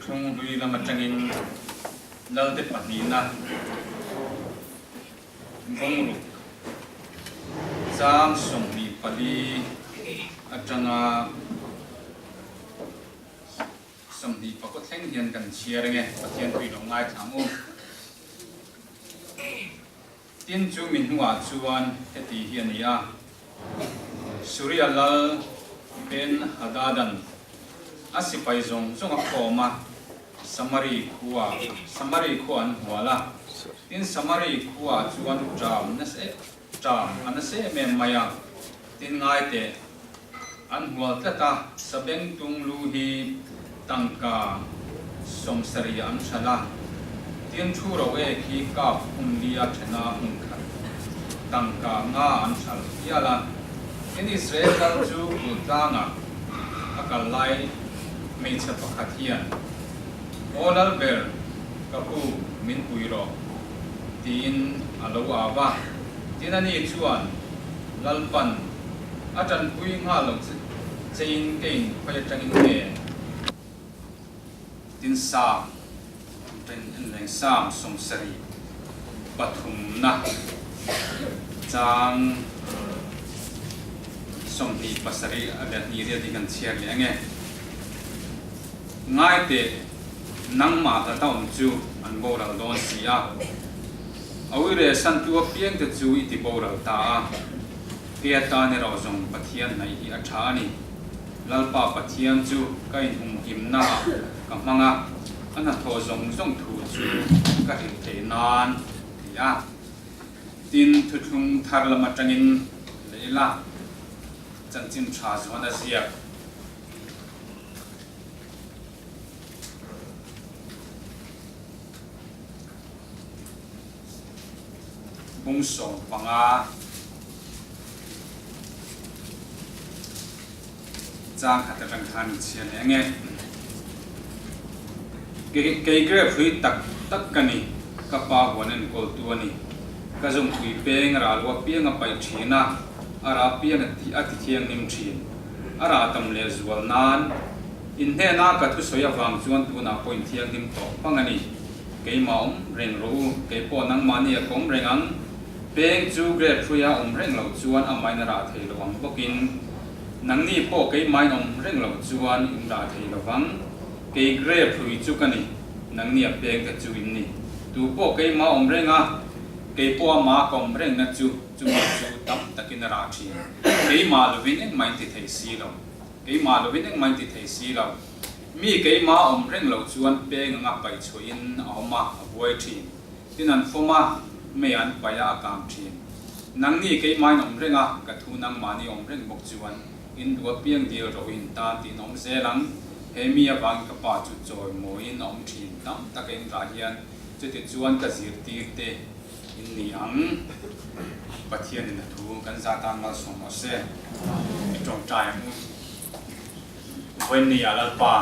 Thuthlung hlui lam atangin Lalte pahnihna bungruk chang 24 atanga 29 thleng hian kan chhiar ange, Pathian tui lo ngaithla ang u. Tin chu mi hnuah chuan heti hi a ni a, Suria lal Ben Hadad-a'n a sipai zawng zawng a khawm a, Samari khua Samari khua an hual a. Tin Samari khuaah chuan ṭam nasa ṭam a nasa em em mai a, tin ngai teh an hual tlat a, Sabengtung lu hi tangka 70 an hralh a, tin thu ro ek hi kap hmun lia thena hmun khat tangka nga an hralh hial a. Tin Israel lal chu kul tlangah a kal lai hmeichhe pakhat hian, Aw lal ber, ka pu, min pui rawh, tiin a lo au a. Tin ani chuan, Lalpan a tanpui nghal lo chein kein khawi atangin nge? Tin Sam en reng Sam 73na chang 27 a leh hnih riat hi kan chhiar leh ange. Ngai teh nangmah hla ta awm chu an boral dawn si a, a uire santu apiang te chu i ti boral ta a, ke atan erawh zawng Pathian hnaih hi a tha a ni. Lalpa Pathian chu ka inhumhimna ah ka hmang a, a hnathawh zawng zawng thu chu ka hrilh theih nan ti a. Tin, thuthlung thar lam atangin leh ila chanchin tha zuan a ziak. Bung 15 chang khat atang khan in chhiar leh ange. Kei grape hrui tak tak ka ni, ka pa huan enkawl tu a ni. Ka zungpui peng ral ua piang a paih thin a, a rah piang a ti thianghlim thin. A rah tam leh zual nan in hnena ka thusawi avang chuan tunah pawh in thianghlim tawh pang a ni. Keimah awm reng rawh u, kei pawh nangmahni a kawm reng ang. Peng chu grape hruia awm reng loh chuan amahin a rah thei lo ang bawkin, nangni pawh keimahin awm reng loh chuan in rah thei lo vang. Kei grape hrui chu ka ni, nangni a peng te chu in ni. Tu pawh keimah awm reng a, kei pawh amah ka awm rengna chu, chumi chu tam takin a rah thin. Keimah lovin engmah in ti thei si lo. Keimah lovin engmah in ti thei si lo. Mi keimah awm reng loh chuan peng anga paih chhuahin a awm a, a buai thin. Tin an fawm a, mei an paih a, a kang thin. Nangni keimahin awm reng a, ka thu nangmahni awm reng bawk chuan in duh apiang dil rawh in tan tiin awm zel ang. He mi avangin ka pa chu chawi mawiin a awm thin. Tam taka in rah hian chuti chuan ka zirtir te in ni ang. Pathianin a thu kan zah tan malsawm rawh se. I tawngtai ang u. Vawinia Lalpa,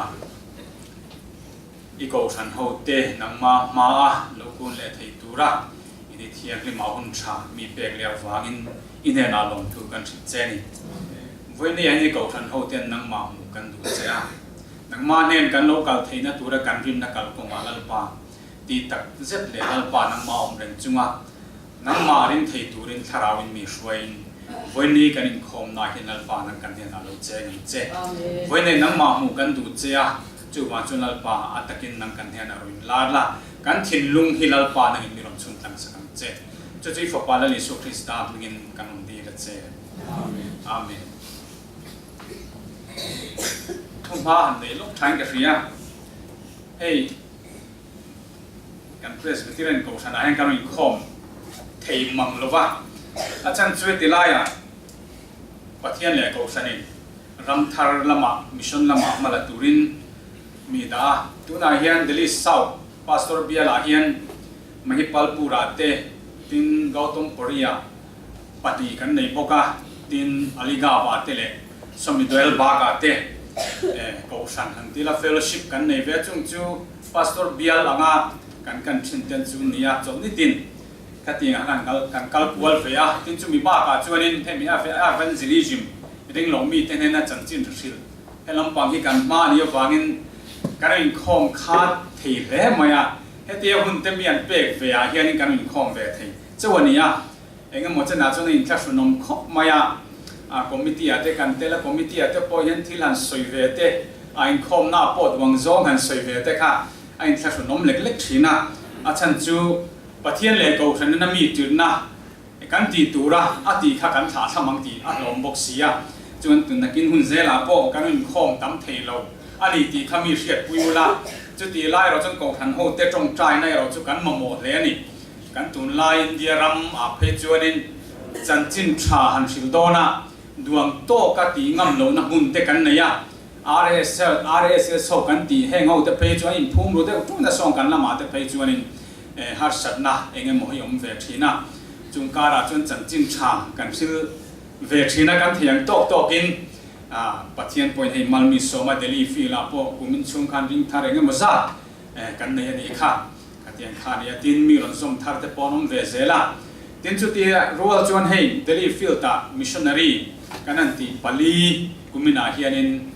i kohhran hote nangma hmaa lo kun leh thei tura i ni thianghlim a hun tha mi pek leh avangin i hnenah lawmthu kan hrilh che a ni. Vawinia hi kohhran hoten nangmah hmuh kan duh che a, nangma hnen kan lo kal theihna tura kan rinna kalkawngah Lalpa tih tak zet leh Lalpa nangma awm reng chunga Nangmah ring thei turin thlarauin mi hruaiin vawiini kan inkhawmna hian Lalpa nang kan hnenah lo cheng ang che. Vawiinei nangmah hmuh kan duh che a, chuvang chuan Lalpa a takin nang kan hnenah rawn inlar la, kan thinlung hi Lalpa nangin mi rawn chhun tlang sak ang che. Chu chu i Fapa Lal Isua Krista hmingin kan rawn dil a che. Amen. Thuhma han nei lawk thain ka hria. Hei. Kan Presbyterian Kohhranah hian kan rawn inkhawm thei mang lo va, a chan chu heti laiah Pathian leh Kohhranin ram thar lamah, mission lamah hma la turin mi dah a. Tunah hian Delhi South Pastor bialah hian Mahipalpur-ah te, tin Gautam Puri-ah pahnih kan nei bawk a, tin Aligav-ah te leh Swami Doyal Bagh-ah te Kohhran han tila fellowship kan nei ve a, chung chu Pastor bial anga kan kan thin ten chu nia chawlhni tin khatiang ah khan kan kal kual ve a, tin chumi bakah chuanin hemi a evangelism ring lo mite hnena chanchin hrilh he lampang hi kan hma a nih avangin Kan inkhawm khat thei hle mai a, hetia hun te mi an pek ve ah hianin kan inkhawm ve thei chauh a ni a. Engemaw chenah chuan a inthlahrunawm khawp mai a, a committee ah te kan tel a, committee ah te pawh hian thil han sawi ve te, a inkhawmna ah pawh duang zawng han sawi ve te kha a inthlahrunawm lek lek thin a. A chhan chu Pathian leh Kohhranin a mi tirhna kan tih tura a tih kha kan thlah thlam ang tih a hlawm bawk si a, chuan tunakin hun zelah pawh kan inkhawm tam thei lo a ni tih kha mi hriatpui ula, chutih lai erawh chuan Kohhran hote tawngtaina erawh chu kan mamawh hle a ni. Kan tunlai India ram ah phei chuanin chanchin tha han hrilh dawn a, duang tawka tih ngam lohna hmun te kan nei a, RSL, RSS ho kan tih heng ho te phei chuan inphum ru deuh tuna sawng kan lamah te phei chuanin harsatna eng emaw hi awm ve thin a, chung karah chuan chanchin tha kan hrilh ve thin a, kan thei ang tawk tawkin Pathian pawhin hei Malmi Sawma Delhi field ah pawh kumin chhung khan ring thar eng emaw zat kan nei a nih kha. Khatiang kha a nia, tin mi rawn zawm thar te pawh an awm ve zel a. Tin chuti rual chuan hei Delhi field ah missionary kan han tih pali kuminah hianin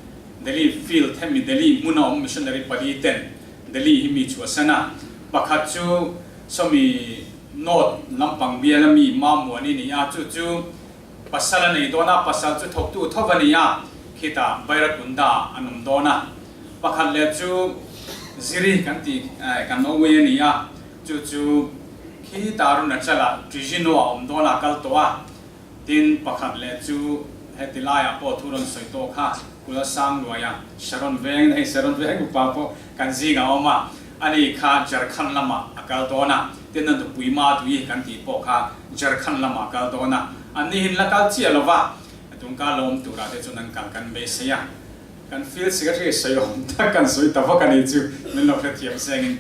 Delhi field hemi Delhi hmuna awm missionary pali ten Delhi hi mi chhuahsan a. Pakhat chu sawmi North lampang biala mi Mamuani ni a, chu chu pasal a nei dawn a, pasal chu thawktu tho a ni a, khitah Bairakunda an awm dawn a. Pakhat leh chu Ziri kan tih kan awei a ni a, chu chu khi Tarunachal-ah Trijino a awm dawn a kal tawh a, tin pakhat leh chu heti laiah pawh thu rawn sawi tawh kha Kula Sangluaia Sharon Veng hei Sharon Veng upa pawh kan zingah a awm a, ani kha Jharkhand lamah a kal dawn a, tin a nupui Madui kan tih pawh kha Jharkhand lamah a kal dawn a, anni hin la kal chiah lo va, tungka la awm turah te chuan an kal kan beisei a. Kan field secretary sawi awm tak kan sawi ta vak a ni chu min lo hrethiam sengin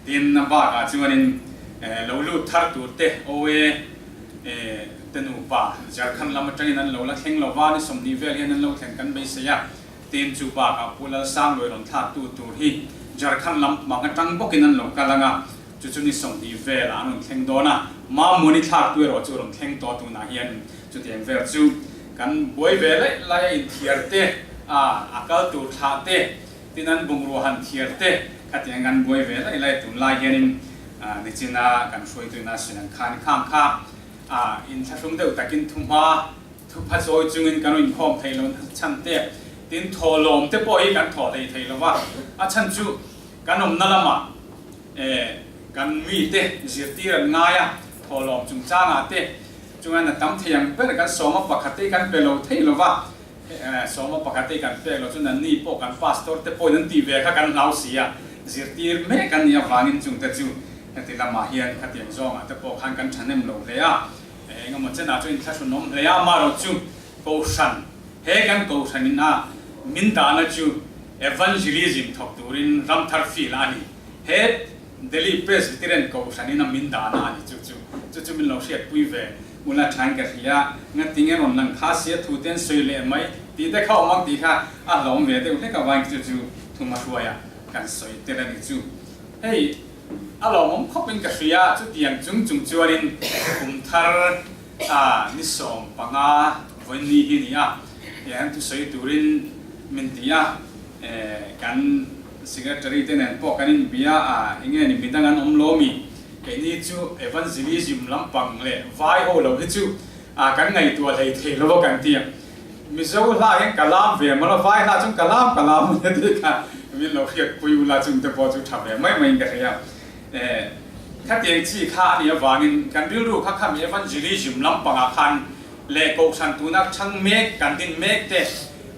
tin a bakah chuanin lo lut thar tur te OA te nupa Jharkhand lam atangin an lo la thleng lo va ni 20 vel hian an lo thlen kan beisei a, tin chu bakah Pu Lalsangluai rawn thlak tu tur hi Jharkhand lam mang atang bawkin an lo kal ang a, chu chu ni 20 velah an rawn thleng dawn a, Mamuni thlak tu erawh chu a rawn thleng tawh tunah hian chutiang vel chu. Kan buai ve laih lai a inthiar te, a a kal tur thlah te, tin an bungrua han thiar te khatiang kan buai ve laih lai tunlai hianin nichina kan hruaituin a sawi ang khan khang kha a inthlahrung deuh takin thuhma thupha chawi chungin kan inkhawm thei lo chhan te, tin thawhlawm te pawh hi kan thawh hlei thei lo va, a chhan chu kan awmna lamah kan mite zirtir an ngai a, thawhlawm chungchangah te. Chuan a tam thei ang ber kan sawma pakhat te kan pe lo thei lo va, sawma pakhat te kan pek lo chuan anni pawh kan pastor te pawhin an tih ve kha kan hlau si a, zirtir mek an nih avangin chungte chu heti lamah hian khatiang zawngah te pawh khan kan thahnem lo hle a, engemaw chenah chuan inthlahrunawm hle a, amaherawh chu Kohhran, he kan Kohhranin a min dahna chu Evangelism thawk turin ramthar field a ni. He Delhi Presbyterian Kohhranin a min dahna a ni chu chu. Chu chu min lo hriatpui ve. Ula thain ka hria, ngatinge rawn lang kha sia thu te an sawi leh mai tih te kha awm ang tih kha a hlawm ve deuh hlek avangin chu chu thuma hruaia kan sawi tel a ni chu. Hei a lawmawm khawpin ka hria, chutiang chung chung chuanin kum thar a ni 15 vawiin hi ni a, tiang thusawi turin min ti a, kan Secretary te nen pawh kan inbia a, enge ni midang an awm lo mi? Keini chu Evangelism lampang leh vai ho lo hi chu a kan ngaihtuah hlei thei lo a kan ti a. Mizo hla hian ka lam ve maw la, vai hla chuan ka lam ka lam nia tih kha min lo hriatpui ula chung te pawh chu tha ve mai maiin ka hria. Khatiang chi kha a nih avangin kan rilru kha khami Evangelism lampangah khan leh Kohhran tuna chhang mek kan din mek te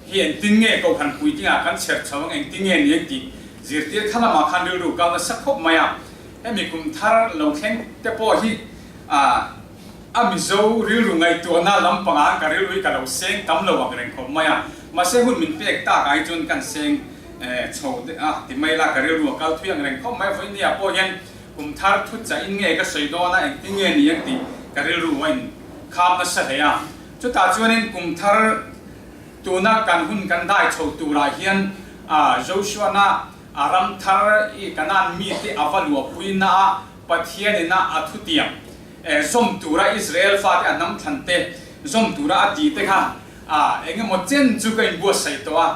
hi engtin nge Kohhran puitlingah kan chher chho ang engtin nge ni ang tih zirtir kha lamah khan rilru kal nasa khawp mai a. Hemi kum thar lo thleng te pawh hi a Mizo rilru ngaihtuahna lampangah ka rilru hi ka lo seng tam lo ang reng khawp mai a. Mahse hun min pek tak ah hi chuan kan seng chho a ti mai la ka rilru a kal thui ang reng khawp mai a. Vawinia pawh hian kum thar thut chahin nge ka sawi dawn a engtin nge ni ang tih ka rilru a in kham nasa hle a. Chutah chuanin kum thar tuna kan hun kan dai chho turah hian Joshua-na a ram thar i Kanaan mite a va luahpui na a Pathianin a a thutiam zawm tura Israel fate a hnam thlan te zawm tura a tih te kha engemaw chen chu ka inbuatsaih tawh a.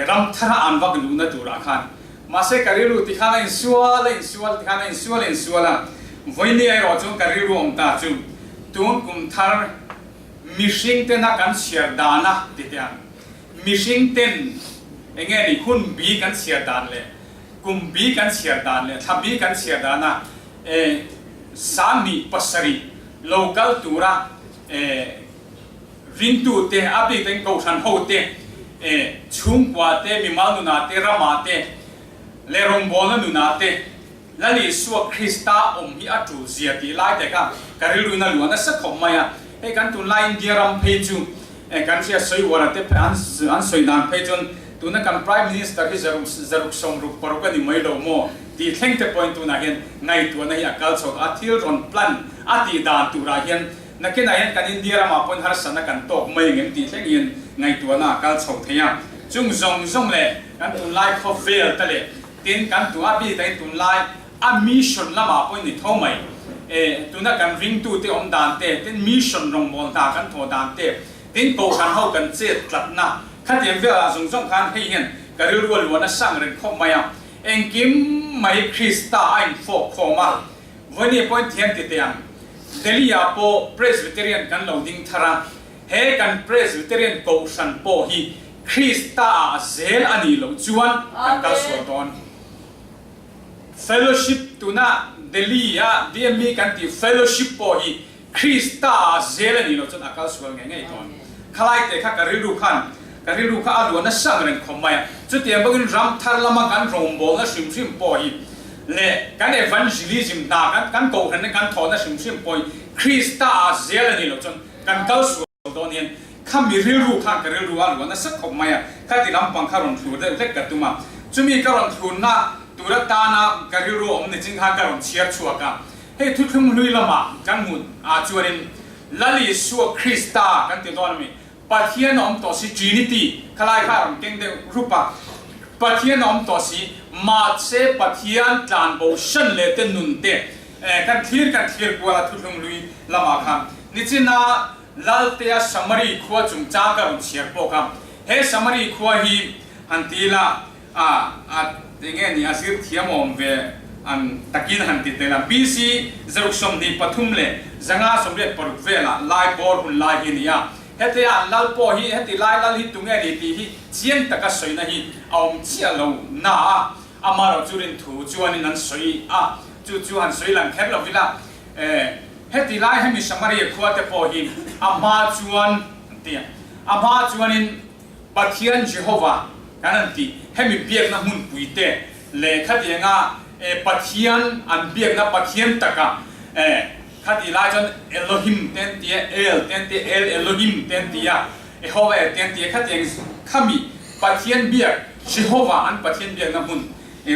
Ram thara an vak luhna turah khan. Mahse ka rilru ti khan a insual a insual ti khan a insual a insual a, vawinia erawh chuan ka rilru awm ta chu tun kum thar mihring tena kan chhiar dana ti teh ang. Mihring ten enge ni hun bi kan chhiar dan leh kum bi kan chhiar dan leh thla bi kan chhiar dana e 70 lo kal tura e Ringtute, a bik kohhran hote, chhungkua te, mimal nunah te, ramah te leh rawngbawlna nunah te Lal Isua Krista awm hi a tul zia tih lai te kha ka rilruin a luah nasa khawp mai a. Hei kan tunlai India ram phei chu kan hria sawi uar te an sawi dan phei chuan tuna kan Prime Minister hi zaruk zaruk 66 a ni mai lo maw tih thleng te pawhin tunah hian ngaihtuahna hi a kal chhuak a, thil rawn plan a tih dan turah hian Nakinah hian kan India ramah pawhin harsatna kan tawk mai angem tih thleng hian ngaihtuahna a kal chho thei a. Chung zawng zawng leh kan tunlai khawvel te leh tin kan tu a bik takin tunlai a mission lamah pawhin ni tho mai. E, tuna kan ringtute awm dan te, tin mission rawngbâwl hna kan thawh dan te, tin kohhran ho kan chet tlatna khatiang velah zawng zawng khan hei hian ka rilru a luah nasa ang reng khawp mai a. Engkim mai Krista a infawk khawm a. Vawinia pawhin thiam ti teh ang. Delhi-ah pawh Presbyterian kan lo ding thar a, he kan Presbyterian kohhran pawh hi Krista-ah zel a nih loh chuan kan kal sual dawn. Fellowship tuna Delhi-a DME kan tih fellowship pawh hi Krista-ah zel a nih loh chuan a kal sual ngei ngei dawn. Khalai teh kha ka rilru khan ka rilru kha a luah nasa ang reng khawp mai a. Chutiang bawkin ram thar lama kan rawngbawlna hrim hrim pawh hi leh kan evangelism hna kan kan kohhranna kan thawhna hrim hrim pawh hi Krista-ah zel a nih loh chuan kan kal sual dawn hian kha mi rilru khan ka rilru a luah nasa khawp mai a. Khati lampang kha rawn thlur deuh hlek ka tum a. Chumi ka rawn thlurna tur atana ka rilru a awm nichin khan ka rawn chhiar chhuak a. Hei thuthlung hlui lamah kan hmuh ah chuanin Lal Isua Krista kan ti dawn a mi? Pathian a awm tawh si, Trinity, khalai kha a rawn keng deuh rup a. Pathian a awm tawh si, mahse Pathian tlanbo hran leh te nun te kan thlir kan thlir kual a thuthlung hlui lamah khan nichina Laltea Samari khua chungchang ka rawn chhiar pawh kha he Samari khua hi han ti ila A, a, enge ni a zir thiam awm ve an takin han ti tel a. BC 623 และ 586 velah lai bawr hun lai hi a ni a. Hetia an lal pawh hi heti lai lal hi tunge ni tih hi chiang taka sawina hi a awm chiah lo na a, amaherawh chu rinthu chuanin an sawi a, chu chu han sawi lang kher lo ila. E, heti lai hemi Samaria khua te pawh hi a hma chuan an ti a, a hma chuanin Pathian Jehova kan han tih hemi biakna hmunpui te leh khatianga Pathian an biakna Pathian taka khatih lai chuan Elohim te an ti a, El te an ti a, El Elohim te an ti a, Ehova te an ti a, khatiang khami Pathian biak Jehova an Pathian biakna hmun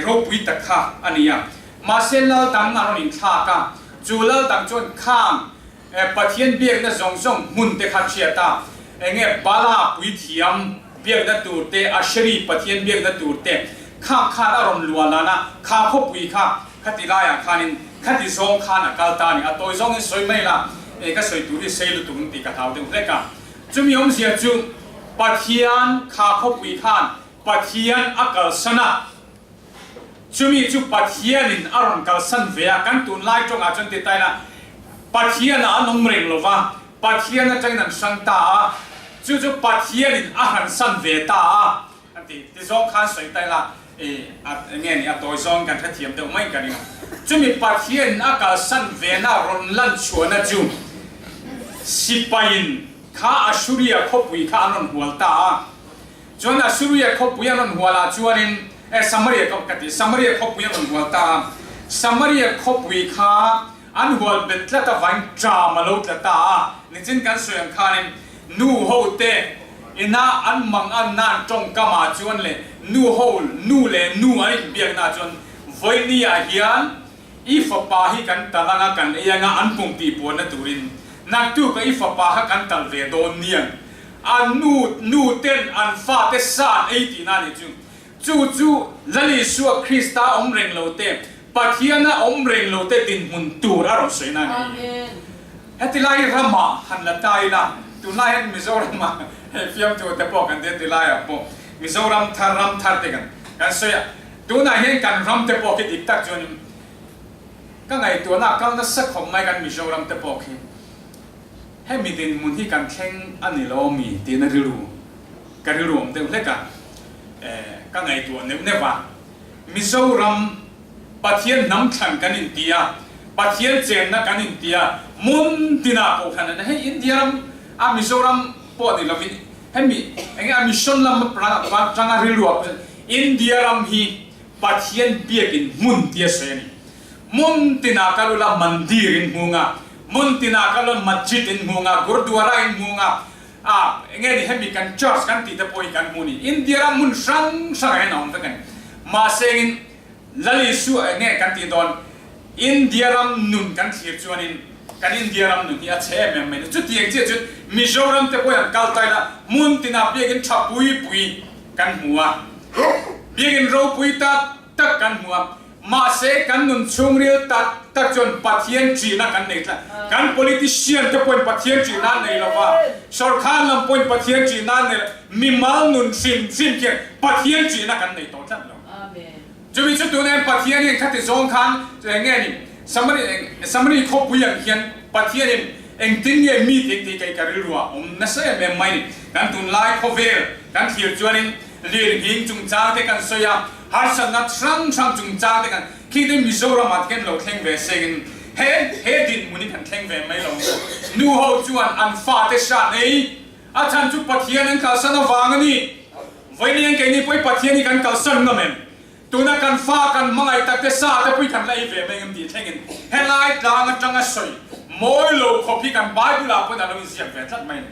ropui tak kha a ni a. Mahse lal dang a rawn inthlak a, chu lal dang chuan khang Pathian biakna zawng zawng hmun te kha hriat a, enge Bala puithiam biakna tur te, Asheri Pathian biakna tur te kha khan a rawn luah lan a, kha khawpui kha khati laiah khanin khati zawng khan a kal ta a ni. A tawi zawngin sawi mai la, e ka sawi tur hi sei lutuk ang tih ka hlau deuh hlek a. Chumi awmzia chu Pathian kha khawpui khan Pathian a kalsan a. Chumi chu Pathianin a rawn kalsan ve a, kan tunlai tawngah chuan ti ta ila, Pathianah an awm reng lo va, Pathian atangin an hrang ta a, chu chu Pathianin a hransan ve ta a, a ti. Ti zawng khan sawi ta ila, i a nge ni a tawi zawngin kan hrethiam deuh mai ka ring a. Chumi Pathianin a kalsan vena rawn lan chhuahna chu sipaiin kha Assuria khawpui kha an rawn hual ta a. Chuan Assuria khawpui an rawn hual ah chuanin, eh, Samaria ka ka ti, Samaria khawpui an rawn hual ta a. Samaria khawpui kha an hual bet tlat avangin ṭam a lo tla ta a. Nichin kan sawi ang khanin nu ho te ina an mang an nan ṭawngkam ah chuan leh nu ho, nu leh nu an inbiakna ah chuan vawiini ah hian I fapa hi kan tal anga kan ei anga an pum tih puanna turin naktuk a i fapa kha kan tal ve dawn niang. An nu nu ten an fate sa an ei tihna a nih chu. Chu chu Lal Isua Krista awm reng lo te, Pathiana awm reng lo te dinhmun tur a rawn sawi na a ni. Heti lai ramah han la ta ila, tunlai hian Mizoramah hei fiamthu te pawh kan ti a, tilaiah pawh Mizoram thar ram thar te kan kan sawi a. Tunah hian kan ram te pawh khi dik tak chuanin ka ngaihtuahna a kal nasa khawp mai kan Mizoram te pawh khi hemi dinhmun hi kan thleng a ni lo ami tihna rilru ka rilru awm deuh hlek a, ka ngaihtuah neuh neuh a. Mizoram Pathian hnam thlan kan inti a, Pathian chenna kan inti a, hmun tinah kohhran an hei India ram a Mizoram pawh ni lovin hemi enge a mission lam atanga rilru ah pawh India ram hi Pathian biakin hmun tia sawi a ni. Hmun tinah kal ula mandir in hmung a, hmun tinah kal ula masjid in hmung a, gurdwara in hmung a, a enge ni hemi kan church kan tih te pawh hi kan hmu a ni. India ram hmun hrang hrangah hian a awm vek a ni. Mahse engin Lal Isua enge kan tih dawn India ram nun kan thlir chuanin kan India ram nun hi a chhe em em mai a ni. Chutiang chiah chuan Mizoram te pawh hian kal ta ila hmun tinah biakin tha pui pui kan hmu a, biakin ropui tak tak kan hmu a, mahse kan nun chhungril tak tak chuan Pathian ṭihna kan nei tlat. Kan politician te pawhin Pathian ṭihna an nei lo va, sawrkar lam pawhin Pathian ṭihna an nei lo, mimal nun hrim hrim khian Pathian ṭihna kan nei tawh tlat lo. Chumi chu tuna hian Pathianin khati zawng khan eng nge ni Samari Samari khawpui ang hian Pathianin engtin nge mi tih tih kei ka rilru ah awm nasa em em mai ni. Kan tunlai khawvel kan thlir chuanin lirnghing chungchang te kan sawi a, harsatna hrang hrang chungchang te kan khi te Mizoram ah te hian lo thleng ve sengin he he dinhmun hi kan thleng ve mai lo maw. Nu ho chuan an fate hran ei a chhan chu Pathian an kalsan avang a ni. Vawiin keini pawh i Pathian hi kan kalsan ngam em? Tuna kan fa kan hmangaih tak te sa te pawh kan la ei ve mai ngam tih thlengin helai tlang atanga sawi mawi lo khawp hi kan Bible ah pawn a lo inziak ve tlat mai a ni.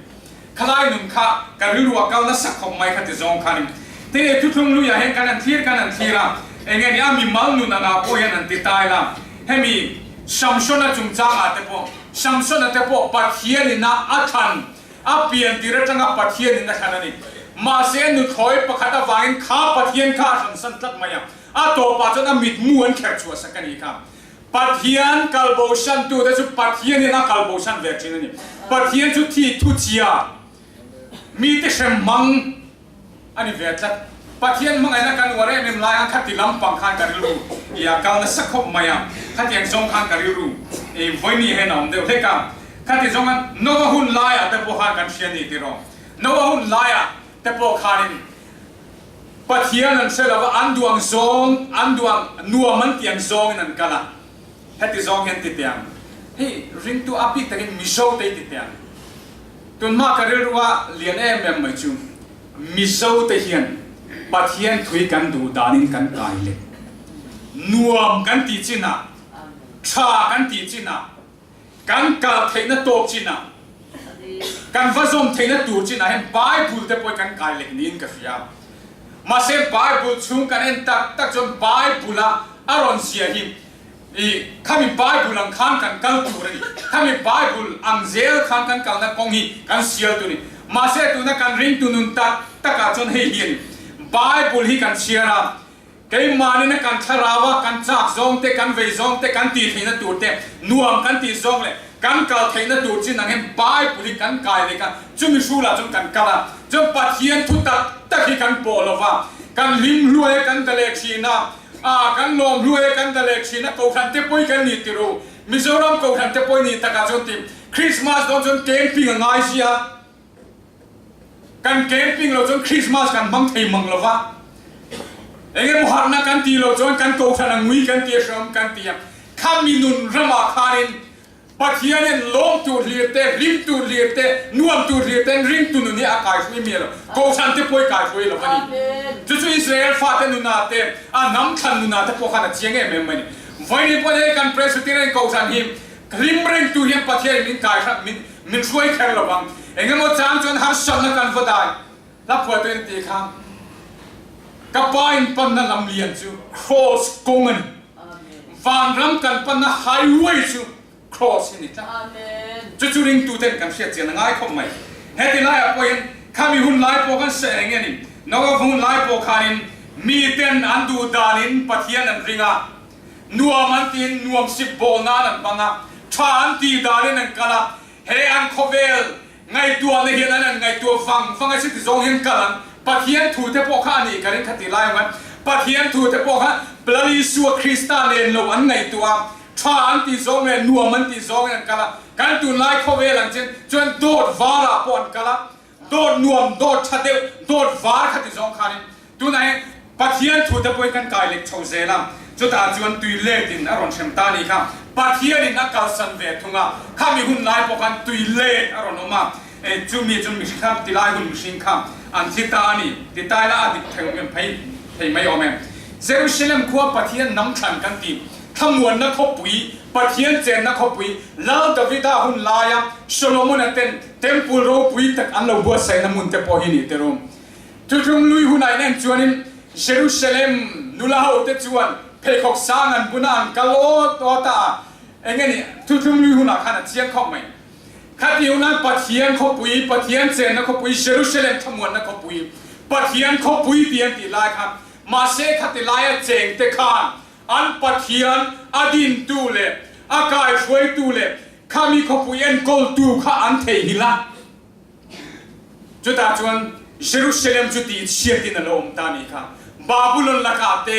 Khalai nun kha ka rilru a kal nasa khawp mai kha ti zawng khanin te leh thuthlung luiah hian kan han thlir kan han thlir a, enge ni a mimal nun angah pawh hian an ti tai la. Hemi Samsona chungchangah te pawh Samsona te pawh Pathianin a a thlan A pian tir atanga Pathianin a thlan a ni. Mahse, nuthlawi pakhat avangin kha Pathian kha a hransan tlat mai a, a tawpah chuan a mitmu an kher chhuah sak a nih kha. Pathian kalbohsantute chu Pathianin a kalbohsan ve thin a ni. Pathian chu thi thuchhia mite hrem hmang A ni ve tlat. Pathian hmangaihna kan uar em em lai ang khati lampang khan ka rilru i a kal nasa khawp mai a, khatiang zawng khan ka rilru i vawini hian a awm deuh hlek a. Khati zawng khan Noah hun laiah te pawh khan kan hria ni tiraw. Noah hun laiah te pawh khanin Pathian an hre lova, an duh ang zawng, an duh ang nuam an tih ang zawngin an kal a. Heti zawng hian ti teh ang. Hei ringtu a bik takin Mizo te hi ti teh ang. Tunhma ka rilrua lian em em mai chu Mizo te hian Pathian thui kan duh danin kan kai leh nuam kan tih chinah, tha kan tih chinah, kan kal theihna tawk chinah, kan va zawm theihna tur chinah hian Bible te pawh hi kan kai leh niin ka hria. Mahse Bible chhung kan en tak tak chuan Bible a a rawn ziah hi I khami Bible ang khan kan kal tur a ni. Khami Bible ang zel khan kan kalna kawng hi kan sial tur a ni. Mahse tuna kan ringtu nun tak takah chuan hei hi a ni. Bible hi kan chhiar a, keimahnin a kan thlarau a, kan chak zawng te, kan vei zawng te, kan tih theihna tur te, nuam kan tih zawng leh kan kal theihna tur chin ang hian Bible hi kan kai lek a, chumi hrulah chuan kan kal a. Chuan Pathian thu tak tak hi kan pawh lo va, kan hlim hluai a, kan da leh thin a. A kan lawm hlu e kan da leh thin a Kohhran te pawi kan ni ti ru Mizoram Kohhran te pawi ni takah chuan ti Christmas dawn chuan camping a ngai sia kan camping lo chuan Christmas kan hmang thei mang lo va eng emaw harhna kan ti lo chuan kan Kohhran a ngui kan ti a hreawm kan ti a khami nun ramah khanin Pathianin lawm tur hlir te, hlim tur hlir te, nuam tur hlir ten ringtu nun hi a kaihruai miah lo. Kohhran te pawh i kaihruai lo a ni. Chu chu Israel fate nunah te, a hnam thlan nunah te pawh khan a chiang em em mai a ni. Vawiin pawh hei kan Presbyterian Kohhran hi hlim ringtu hian Pathianin min kaihruai, min min hruai kher lo vang. Engemaw chang chuan harsatna kan va dai. Hla phuahtu in tih kha ka pa in panna lam lian chu Cross kawng a ni. Vanram kan panna highway chu Cross hi ni tlat. Chu chu ringtu ten kan hriat chian a ngai khawp mai. Heti laiah pawh hian khami hun lai pawh kan hre eng nge ni? Noah hun lai pawh khanin mi ten an duh danin Pathian an ring a, nuam an tiin nuam sip bawl nan an hmang a, tha an tih danin an kal a, he an khawvel Ngaihtuahna hian an an ngaihtuah vang vang a, chiti zawng hian kal ang. Pathian thu te pawh kha a nih ka ring kha ti lai ang a. Pathian thu te pawh kha Lal Isua Krista nen lo an ngaihtuah a, tha an tih zawng leh nuam an tih zawngin an kal a. Kan tunlai khawvel ang chen chuan dawt varah pawh an kal a, dawt nuam, dawt tha deuh, dawt var kha ti zawng khanin tunah hian Pathian thu te pawhin kan kai lek chho zel a, chutah chuan tui letin a rawn hrem ta a nih kha. Pathianin a kalsan ve thung a, khami hun lai pawh khan tui let a rawn awm a, chumi chu mihring kha tilai hun mihring kha an thi ta a ni ti ta ila a dik thei awm em phei thei mai awm em. Jerusalem khua Pathian hnam thlan kan ti, thlamuanna khawpui, Pathian chenna khawpui, Lal Davida hun laia Solomona ten Temple ropui tak an lo buatsaihna hmun te pawh hi ni te rum. Thuthlung lui hunah in en chuanin Jerusalem nula ho te chuan pheikhawk sang an bun a an kal awt awt a, eng nge ni thuthlung lui hunah khan a chiang khawp mai. Khati hunah Pathian khawpui, Pathian chenna khawpui, Jerusalem thlamuanna khawpui, Pathian khawpui ti an tih lai khan mahse khati laia cheng te khan An Pathian a dintu leh a kaihruaitu leh khami khawpui enkawltu kha an theihnghilh a. Chutah chuan Jerusalem chu tihchhiatin a lo awm ta a nih kha. Babulon lakah te,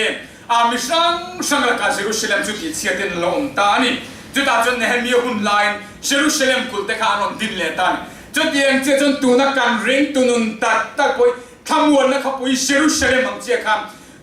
a mi hrang hrang lakah Jerusalem chu tihchhiatin a lo awm ta a ni. Chutah chuan Nehemia hun laiin Jerusalem kulh te kha an rawn din leh ta a ni. Chutiang chiah chuan tuna kan ringtu nun tak tak pawh hi thlamuanna khawpui Jerusalem ang chiah kha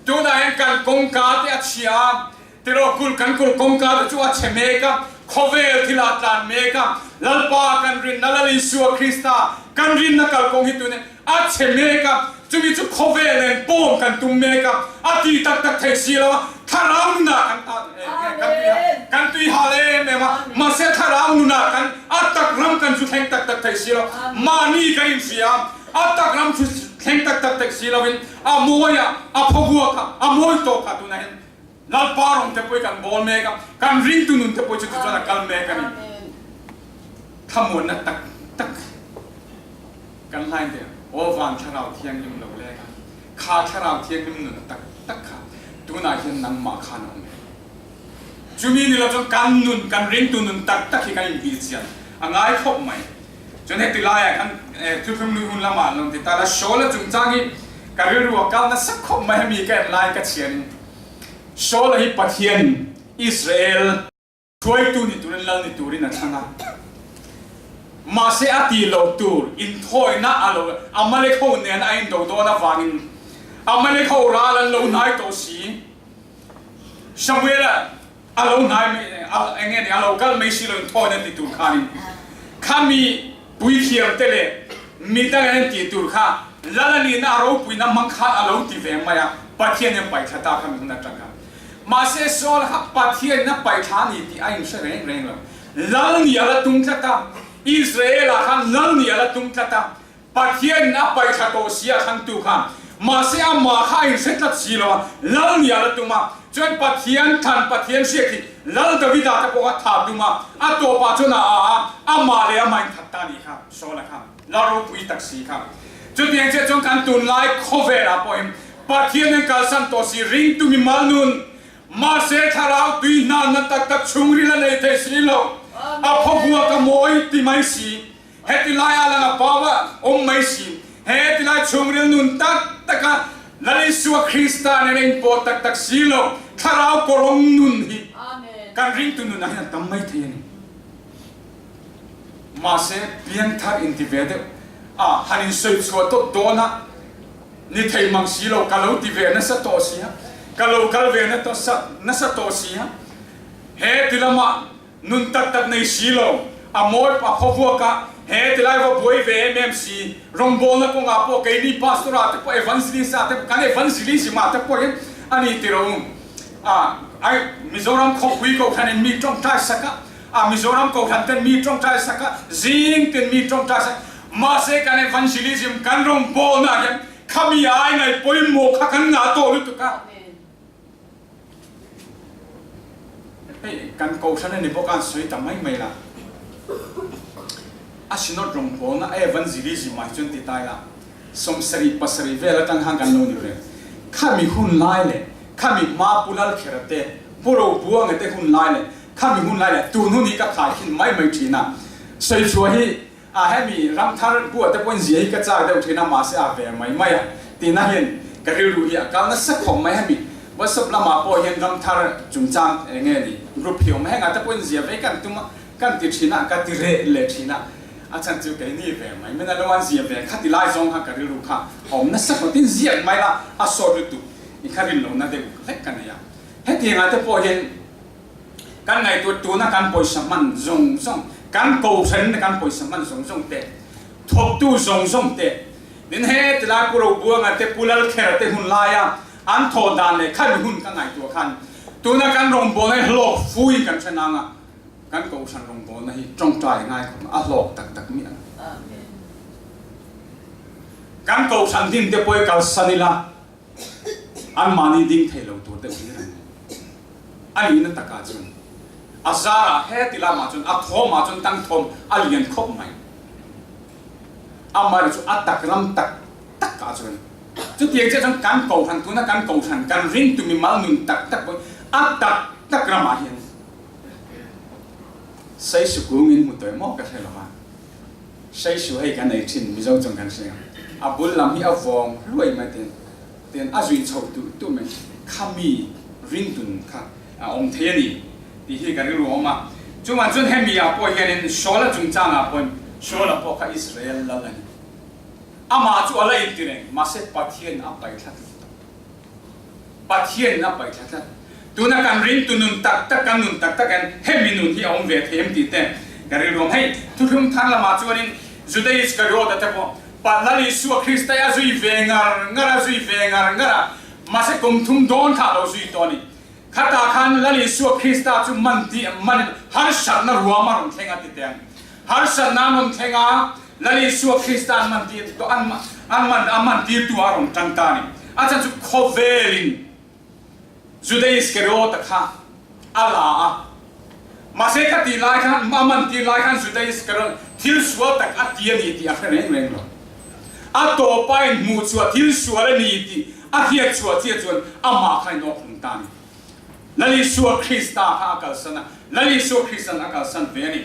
Tunah hian kan kawngka te a chhia a, tiraw kul kan kul kawngka te chu a chhe mek a, khawvel thil ah tlan mek a, Lalpa kan rinna Lal Isua Krista kan rinna kalkawng hi tun a chhe mek a, chumi chu khawvel nen pawm kan tum mek a, a ti tak tak thei si lo a, thlarau nunah kan kan tui kan tui hal em em a, mahse thlarau nunah kan a tak ram kan zu thleng tak tak thei si lo, mahni kan inhria a, a tak ram chu thleng tak tak thei si lovin A mawi a, a phavuak a, a mawi tawk a tunah hian Lalpa rawng te pawh hi kan bawl mek a, kan ringtu nun te pawh chu tichuan a kal mek a ni. Thlamuanna tak tak kan hlain teh aw van thlarau thianghlim lo lek a, kha thlarau thianghlim nun tak tak kha tunah hian nangmah khan a awm em? Chumi ni lo chuan kan nun, kan ringtu nun tak tak hi kan inbihchian a ngai khawp mai. Chuan heti laiah khan thuthlung lui hun lamah an lo ti ta la, Shawl-a chungchang hi ka rilru a kal nasa khawp mai hemi ka en lai ka chhianin Shawl-a hi Pathianin Israel hruaitu ni turin lal ni turin a thlang a, mahse a tih loh tur inthawihna a lo Amalek ho nen a indo dawn avangin Amalek ho ral an lo hnai tawh si. Samuel-a a lo hnai mai eng nge ni a lo kal mai si lo in thawn an ti tur khanin khami puithiam te leh mi dang an tih tur kha lal a nihna a ropuina hmang khan a lo ti ve mai a, Pathian in paihthla ta khami hun atang khan. Mahse Saul kha Pathian in a paihthla a ni tih a inhre reng reng lo. Lal nih a la tum tlat a, Israel ah khan lal nih a la tum tlat a, Pathian in a paihthla tawh si a thlangtu khan mahse amah kha a inhre tlat si lo a, lal nia la tum a, chuan Pathian thlan Pathian hriat hi Lal Davida te pawh kha tha tum a, a tawpah chuan a a a, amah leh amah in that ta nih kha Saul-a kha lal ropui tak si kha. Chutiang chiah chuan kan tunlai khawvelah pawhin Pathian in kalsan tawh si ringtu mimal nun mahse thlarau tui hnanna tak tak chhungril a nei thei si lo, a phawvuak a mawi ti mai si. Heti lai ah lang a pau a awm mai si. He ti lai chhungril nun tak tak a Lal Isua Krista nen a inpawh tak tak si lo thlarau kawrawng nun hi kan ringtu nun ah hian a tam mai thei a ni. Mahse piangthar inti ve deuh a han insawi chhuah tawp dawn a ni thei mang si lo ka lo ti ve nasa tawh si a, ka lo kal ve nasa tawh si a, he ti lamah Nun tak tak nei si lo, a mawi pa khawvuak a, he tilai va buai ve em em si, rawngbawlna kawngah pawh keini pastor ah te pawh evangelist ah te pawh kan evangelism ah te pawh hian a ni ti ro a, ai Mizoram khawpui kohhran in mi tawngtai sak a, a Mizoram kohhran ten mi tawngtai sak a, zing ten mi tawngtai sak, mahse kan evangelism kan rawngbawlna ah hian khami ai ngai pawimawh kha kan ngah tawh lutuk a. Hei kan kohhran a ni bawk a an sawi ta mai mai la. A synod rawngbawlna a evangelism ah hi chuan ti ta ila 70 pasarih vel atang khan kan lo ni ve. Khami hun lai leh khami hma Pu Lalkhera te Pu Robuanga te hun lai leh khami hun lai leh tun hun hi ka khaikhin mai mai thin a. Sawichhuah hi A hemi ramthar buah te pawhin zia hi ka chak deuh thin a, mahse a ve mai mai a tihna hian. Ka rilru hi a kal nasa khawp mai hemi WhatsApp lamah pawh hian ramthar chungchang eng nge ni group hi awm hengah te pawhin zia ve kan tum a, kan ti thin a, ka ti reh leh thin a, a chhan chu keini ve mai min a lo an zia ve kha ti lai zawng kha ka rilru kha a awm nasa khawp tin ziak mai la a sawt lutuk i kha rin lohna deuh hlek ka nei a, hetiangah te pawh hian kan ngaihtuah tuna kan pawisa hman zawng zawng kan kohhran kan pawisa hman zawng zawng te thawktu zawng zawng te Min he ti lai Pu Robuanga te Pu Lalkhera te hun laia an thawh dan leh khami hun ka ngaihtuah khan tuna kan rawngbawlna hi hlawk fui kan hre nang a, kan kohhran rawngbawlna hi tawngtai ngai khawp a hlawk tak tak miah lo. Kan kohhran din te pawh i kalsan ila anmahni ding thei lo tur deuh hlir an ni. A nihna takah chuan a zarah he ti lamah chuan a thawmah chuan tang thawm a lian khawp mai. Amaherawh chu a tak ram tak tak ah chuan chutiang chiah chuan kan kohhran tuna kan kohhran kan ringtu mimal nun tak tak pawh a tak tak ramah hian Saisu kungin hmu tawh emaw ka hre lo va, Saisu hei kan ei thin Mizo chuan kan hre ang, a bul lam hi a vawng hluai mai ten ten a zui chho tuh tuh mai khami ringtu nun kha a awm thei a ni tih hi ka rilru a awm a. Chuvang chuan hemi ah pawh hianin Saula chungchangah pawhin Saula pawh kha Israel lal a ni. Amah chu a la inti reng, mahse Pathian a paih thla tlat tawh. Pathianin a paih thla tlat. Tuna kan ringtu nun tak tak, kan nun tak tak hian hemi nun hi a awm ve thei em tih te ka rilru a awm. Hei thuthlung thar lamah chuanin Juda Iskariota te pawh Lal Isua Krista hi a zui ve ngar ngar a, zui ve ngar ngar a, mahse kum thum dawn kha a lo zui tawh a ni. Khatah khan Lal Isua Krista chu man tih manin harsatna ruam a rawn thleng a ti teh ang. Harsatna an rawn thleng a, Lal Isua Krista an man tir an an man a man tirtu a rawn tan ta a ni. A chhan chu khawvelin Juda Iskariota kha a la a. Mahse kha tih lai khan a man tir lai khan Juda Iskariot thil sual tak a ti a ni tih a hre reng reng lo. A tawpa inhmuh chhuah thil sual a ni tih a hriat chhuah chiah chuan amah kha in awk hlum ta a ni. Lal Isua Krista kha a kalsan a, Lal Isua Krista'n a kalsan ve a ni.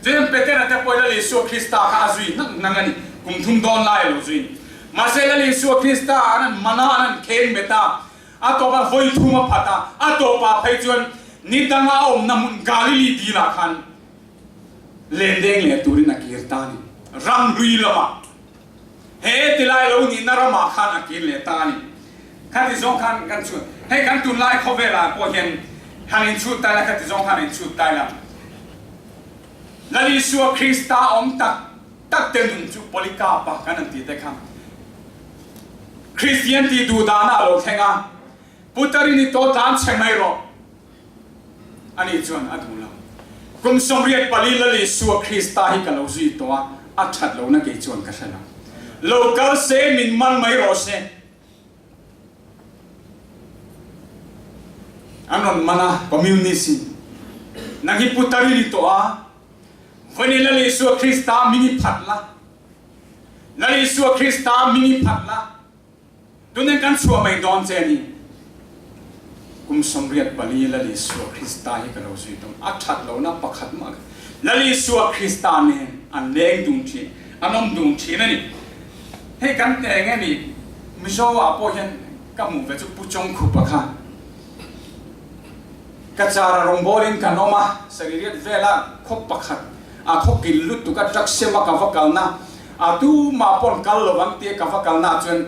Chuan Petera te pawh Lal Isua Krista kha a zui hnang hnang a ni, kum thum dawn lai a lo zui ni. Mahse Lal Isua Krista an an man a, an an khen bet a, a tawpah vawi thum a phat a, a tawpah phei chuan ni danga a awmna hmun Galili dilah khan lendeng leh turin a kir ta a ni. Ram hlui lamah he tilai lo nihna ramah khan a kir leh ta a ni. Khati zawng khan kan chhut, hei kan tunlai khawvelah pawh hian han inchhut ta ila, khati zawng khan inchhut ta ila. Lal Isua Krista awm tak tak te nun chu Polycarp-a kan han tih te kha Kristian tih duh dana a lo thleng a, Putarin i tawh tlan chhe mai rawh. Ani chuan a duh lo. Kum 84 Lal Isua Krista hi ka lo zui tawh a, a that lohna kei chuan ka hre lo. Lo kal se, min man mai rawh se. An rawn man a, Communist in. Nang hi putar i ni tawh a, vawiin Lal Isua Krista min i phat la. Lal Isua Krista min i phat la. Tunin kan chhuah mai dawn che a ni. Kum 84 Lal Isua Krista hi ka lo zui tum. A that lohna pakhat mah ka Lal Isua Krista nen an leng dun thin, an awm dun thin a ni. Hei kan teh nge ni Mizo ah pawh hian ka hmuh ve chu Pu Chawngkhupa kha ka char a rawngbawlin kan awm a, saririat vela khaw pakhat a khaw kil lutuk a truck sem a ka va kalna A tumah pawn kal lo ang tia ka va kalna chuan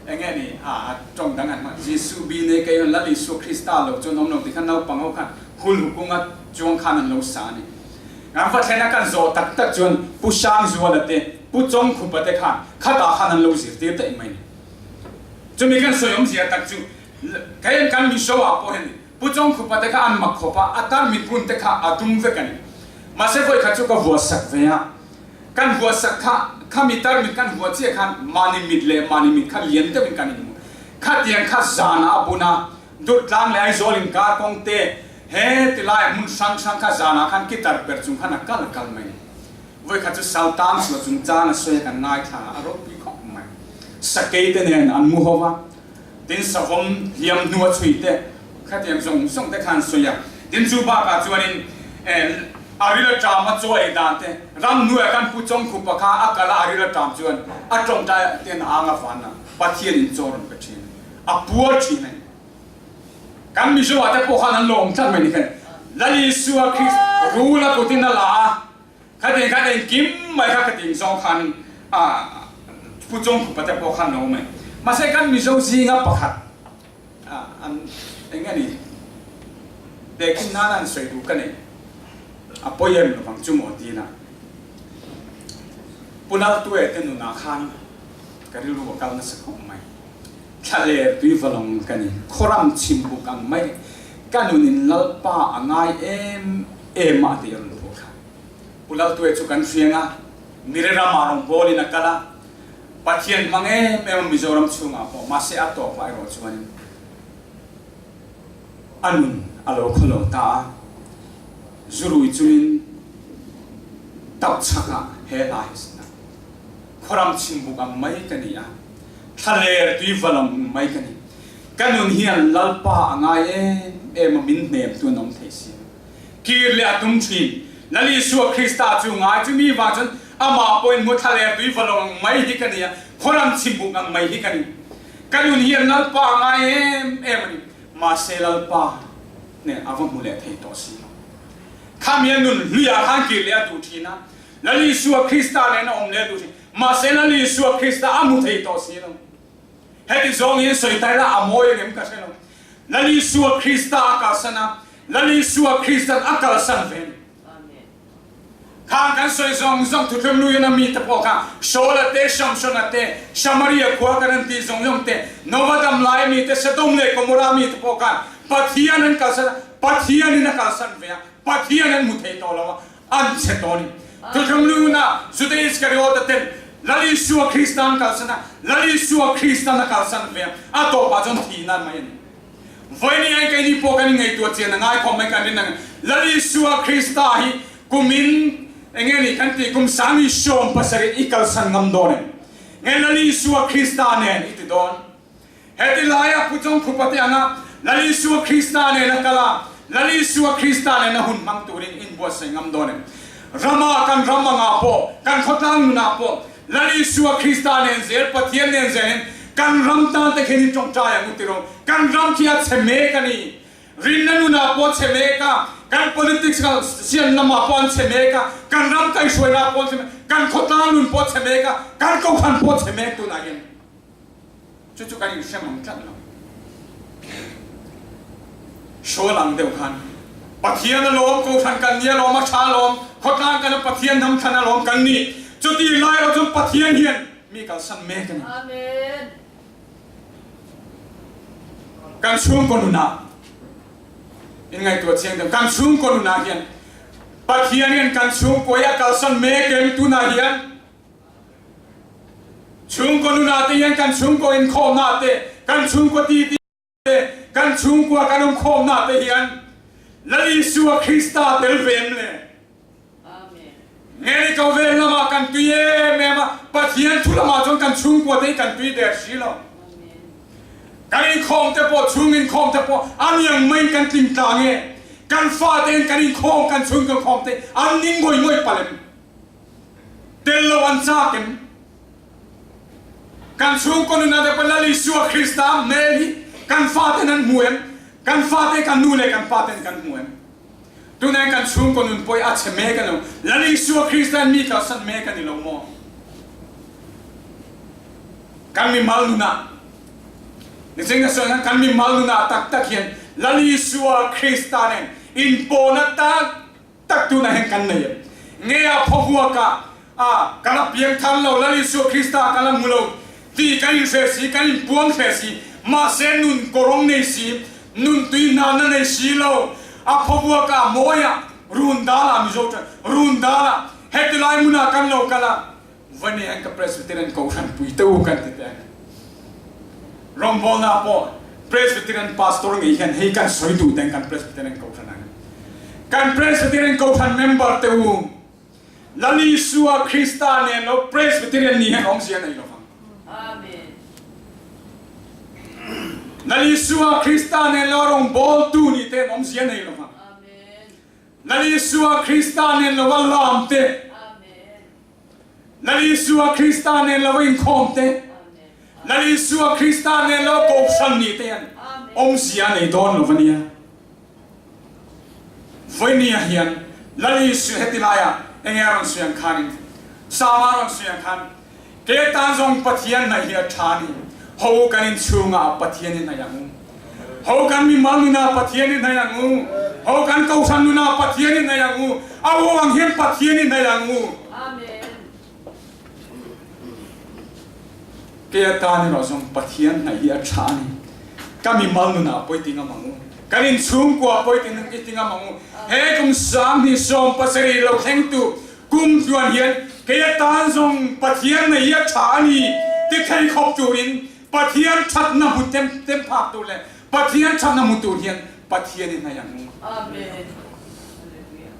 eng nge ni a tawng dang an hmang Jesu bi nei kei Lal Isua Krista lo chuan awm lo ti khan naupang ho khan hul hukunga chuang khan an lo sa a ni. Kan va thlen a kan zawh tak tak chuan Pu Sangzuala te Pu Chawngkhupa te khan khatah khan an lo zirtir daih mai ni. Chumi kan sawi awmzia tak chu kei kan Mizo ah pawh hian Pu Chawngkhupa te kha an mak khawp a, a tarmit bun te kha a dum vek a ni. Mahse vawikhat chu ka vuahsak ve a. Kan vuahsak kha, khami tarmit kan vuah chiah khan mahni mit leh mahni mit kha lian deuhin kan inhmu. Khatiang kha zanah a bun a, Durtlang leh Aizawl inkar kawng te, he tilai hmun hrang hrang kha zanah khan guitar per chung khan a kal a kal mai. Vawikhat chu Saltang chhuah chungchang a sawi a kan ngaithla a, a ropui khawp mai. Sakei te nen an mu ho va. Tin savawm hliam hnu a chhui te khatiang zawng zawng te khan sawi a. Tin chu bakah chuanin a ril a ṭam a chaw ei dan te, ramhnuaiah khan Pu Chawngkhupa kha a kal a, a ril a ṭam chuan a tawngtai ten a ang a van a, Pathianin chaw rawn pe ṭhin. A puar thin a ni. Kan Mizo ah te pawh khan an lo awm tlat mai ni khan Lal Isua Krist rul a kutin a la a, khatiang khan engkim mai kha khatiang zawng khan a Pu Chawngkhupa te pawh khan lo awm mai. Mahse kan Mizo zinga pakhat an eng a ni tehkhin nana an sawi duh ka nei a pawi em lovang chu maw tiin a Pu Laltuaia te nunah khan ka rilru a kal nasa khawp mai. Thlaler tui valawng ka ni, khawram chhim buk ang mai, ka nunin Lalpa a ngai em em a tih a rawn phuah kha. Pu Laltuaia chu kan hriang a, Mire ramah rawn bawlin a kal a, Pathian hmang em em a Mizoram chhungah pawh, mahse a tawpah erawh chuanin a nun a lo khawlo ta a, zurui chungin tap chhakah he hla hi a Khawram chhim buk ang mai ka ni a. Thlaler tui va lo ang mai ka ni. Ka nun hian Lalpa a ngai em em a min hnem tu an awm thei si. Kir leh a tum thin. Lal Isua Krista chu ngai chu mi vang chuan amah pawhin hmu thlaler tui va lo ang mai hi ka ni a, khawram chhimbuk ang mai hi ka ni. Ka nun hian Lalpa a ngai em em a ni. Mahse Lalpa nen a va hmu leh thei tawh si lo. Khami a nun hluiah khan kir leh a duh thin a, Lal Isua Krista nen a awm leh duh thin. Mahse Lal Isua Krista a hmu thei tawh si lo. Heti zawng hian sawi ta ila a mawi ang em ka hre lo. Lal Isua Krista a kalsan a, Lal Isua Kristan a kalsan ve a ni. Khang kan sawi zawng zawng thuthlum luiin a mite pawh kha Saula te, Samsona te, Samaria khua kan an tih zawng zawng te, Nova dam laia mite, Sodom leh Gomorrah mite pawh khan Pathian an kalsan a, Pathianin a kalsan ve a, Pathian an hmu thei tawh lo a, An chhe tawh a ni. Thuthlung nuna Juda Iskariota ten Lal Isua Krista an kalsan a, Lal Isua Kristan a kalsan ve a, a tawpah chuan thihna an mai a ni. Vawiin hian keini pawh kan inngaihtuah chian a ngai khawp mai kan rin ang. Lal Isua Krista hi kumin eng nge ni kan tih kum sangni 70 i kalsan ngam dawn em? Nge Lal Isua Krista nen i ti dawn? Heti laia Pu Chawngkhupa te anga Lal Isua Krista nena kal a, Lal Isua Krista nena hun hmang turin inbuatsaih ngam dawn em? Rama kan ram angah pawh, kan khawtlang nunah pawh Lal Isua Krista nen zel, Pathian nen zelin kan ram tan te khin i tawngtai ang u tiraw? Kan ram khi a chhe mek a ni. Rinna nunah pawh a chhe mek a, kan politics siam lamah pawh an chhe mek a, kan ram kaihhruainaah pawh an chhe mek a, kan khawtlang nun pawh a chhe mek a, kan kohhran pawh a chhe mek tunah hian. Chu chu kan inhrem ang tlat lo. Hrual ang deuh khan Pathian a lawm, Kohhran kan ni a lawm, a tha a lawm, khawtlang kan a Pathian hnam thlan a lawm kan ni. Chuti lai erawh chuan Pathian hian mi kalsan mek a ni. Kan chhungkaw nunah inngaihtuah chiang deuh, kan chhungkaw nunah hian Pathian hian kan chhungkaw hi a kalsan mek em tunah hian? Chhungkaw nunah te hian kan chhungkaw inkhawmna te, kan chhungkaw titi te, kan chhungkua kan awmkhawmna te hian Lal Isua Krista tel ve em le? Nge ni ko vel lamah kan tui em em a, Pathian thu lamah chuan kan chhungkua te hi kan tui der si lo. Kan inkhawm te pawh, chhung inkhawm te pawh an iang maiin kan tling tlang e. Kan fate in kan inkhawm, kan chhungkaw inkhawm te an ning ngawih ngawih palem. Tel lo an chak em? Kan chhungkaw nunah te pawh Lal Isua Krista hmel hi kan faten an hmu em? Kan fate kan nu leh kan paten kan hmu em? Tunah kan chhungkaw nun pawh hi a chhe mek a ni lo. Lal Isua Krista in mi kalsan mek a ni lo maw? Kan mimal nunah Nicheng ka sawi khan kan mimal nunah tak tak hian Lal Isua Krista nen inpawhna tak tak tunah hian kan nei em? Nge a phawvuak ah a ka la piang thar lo, Lal Isua Krista ka la hmu lo tih kan inhre si, kan inpuang hre si, mahse nun kawrawng nei si, nun tui hnalna nei si lo, a phawvuak ah mawi ah run dal ah Mizo chuan run dal ah heti lai hmun ah kan lo kal a, va nei an ka Presbyterian Kohhran pui te u kan ti teh ang. Rawngbawlna pawh Presbyterian Pastor ngei hian hei kan sawi duh teh ang kan Presbyterian Kohhran ah hian. Kan Presbyterian Kohhran member te u Lal Isua Krista nen lo Presbyterian ni hian awmzia nei lovang. Lal Isua Krista nen lo rawngbawltu ni te an awmzia nei lovang. Lal Isua Krista nen lova lam te, Lal Isua Krista nen lova inkhawm te, Lal Isua Krista nen lo kohhran nih te hian awmzia a nei dawn lo va nia. Vawinia hian Lal Isua heti laiah enge a rawn sawi ang khanin, Sama a rawn sawi ang khan, Ke tan zawng Pathian hnaih hi a tha a ni. Ho kan inchhungah Pathian i hnaih ang u. Ho kan mimal nunah Pathian i hnaih ang u. Ho kan kohhran nunah Pathian i hnaih ang u. A u ang hian Pathian i hnaih ang u. Ke atan erawh zawng Pathian hnaih hi a tha a ni. Ka mimal nunah pawh i ti ngam ang u. Kan inchhungkua pawh i ti ngam ang u. He kum 2017 lo thlengtu Kum tluan hian kei atan zawng Pathian nei hi a tha a ni ti thei khawp turin Pathian thatna hmu tem tem phak tur leh Pathian thatna hmu tur hian Pathian i hnaih ang u. Amen. Hallelujah.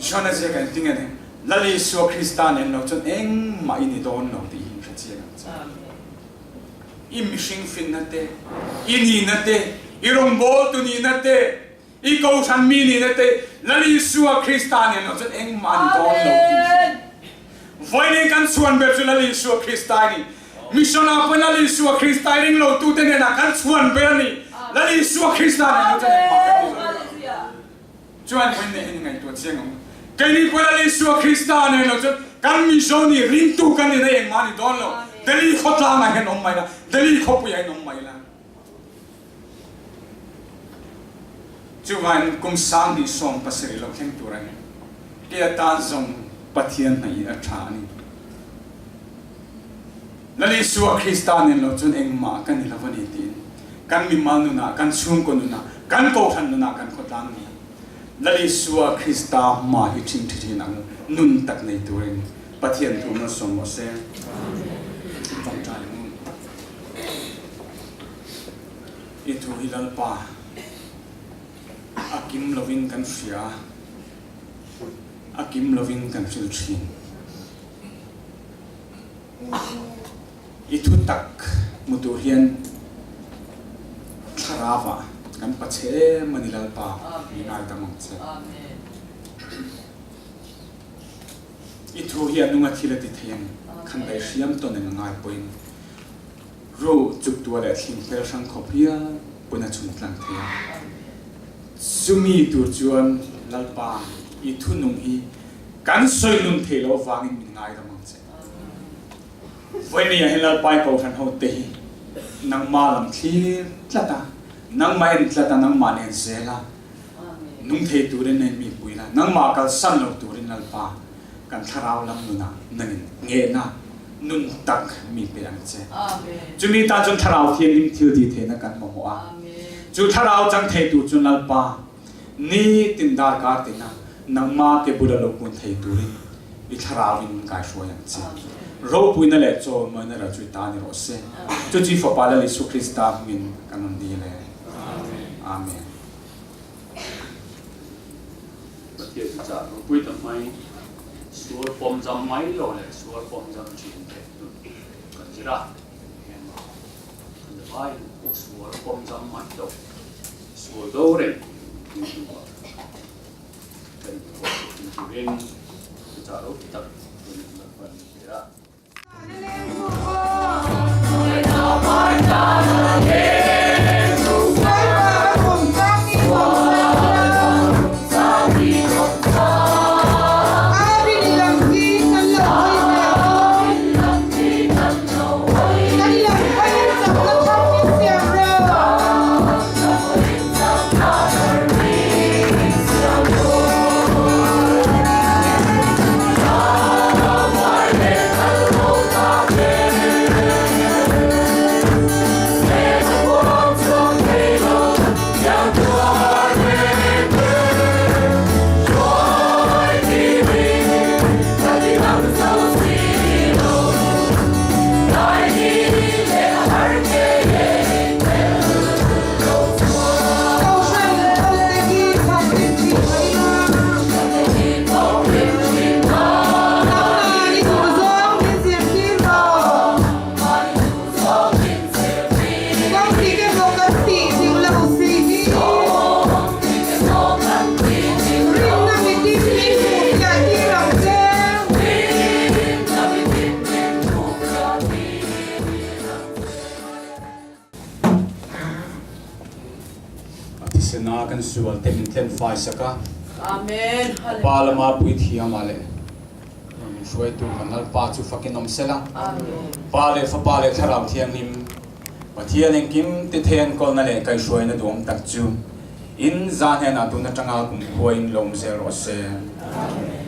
John a ziak an ti nge ni, Lal Isua Krista nen lo chuan engmah i ni dawn lo tih hi in hre chiang ang che. Amen. I mihring finna te, i nihna te, i rawngbawltu nihna te, I Kohhran mi nihna te Lal Isua Krista nen lo chuan engmah a ni dawn lo tih hi. Vawiin kan chhuan ber chu Lal Isua Krista a ni. Mission ah pawh Lal Isua Krista i ring lo tute hnenah kan chhuan ber a ni. Lal Isua Krista nen lo chuan engmah kan ni dawn lo. Chuan vawiin nei hian i ngaihtuah chiang ang u. Keini pawh Lal Isua Krista nen lo chuan kan Mizo nih ringtu kan nihna engmah a ni dawn lo. Delhi khawtlangah hian awm mai la, Delhi khawpuiah hian awm mai la. Chuvangin kum 2017 lo thleng tur a ni. Kei atan zawng Pathian hnaih hi a tha a ni. Lal Isua Krista nen lo chuan engmah ka ni lo a ni tiin kan mimal nunah, kan chhungkaw nunah, kan kohhran nunah kan khawtlang ni. Lal Isua Krista hma hi ṭhing ṭhi ṭhin ang nun tak nei turin Pathian thu malsawm rawh se. Ṭawngṭai ang u. I thu hi Lalpa, a kim lovin kan hria, a kim lovin kan hril thin. I thu tak hmu tur hian thlarauah kan pachhe em a ni Lalpa, mi ngaidam ang che. I thu hi a nunga thil a ti thei ang, khan daihriam tawn eng a ngai pawhin. Ru chuktua leh thling fel hrang khawp hial pawn a chhun tlang thei a. Chumi tur chuan Lalpa i thunung hi kan sawi nun thei lo avangin min ngaidam ang che. Vawinia hi Lalpa i Kohhran ho te hi nangma lam thlir tlat a, nangma en tlat a, nangmah nen zel a nung thei turin nei mi pui la, nangmah kalsan lo turin Lalpa Kan thlarau lam nunah nangin ngehna nun tak mi pe ang che. Chumi tan chuan Thlarau Thianghlim thil ti theihna kan mamawh a. Chu Thlarau chang theitu chu Lalpa, nitin darkar tina nangma ke bula lo kun thei turin i Thlarauin min kaihruai ang che. Ropuina leh chawlmawina ral chu i ta ni rawh se. Chu chi Fapa Lal Isu Krista hmingin kan rawn dil e. Amen. Pathian chu chah ropui tak mai, sual pawm zam mai lo leh sual pawm zam thin te nun kan zir a, engemaw kan zavaiin pawh sual pawm zam mai lo, sual do reng tih hnuah kan inpawh thin turin chu chah ropui tak nun kan hman ve a. Thisena kan sual te min tlen fai sak a. Amen. A Pa lama puithiam ah leh min hruaitu kan Lalpa chu fakin awm sela. Pa leh Fapa leh Thlarau Thianghlim Pathian engkim ti thei enkawlna leh kaihhruaina duhawm tak chu in za hnenah tun atanga kumkhua in lawm zel rawh se. Amen.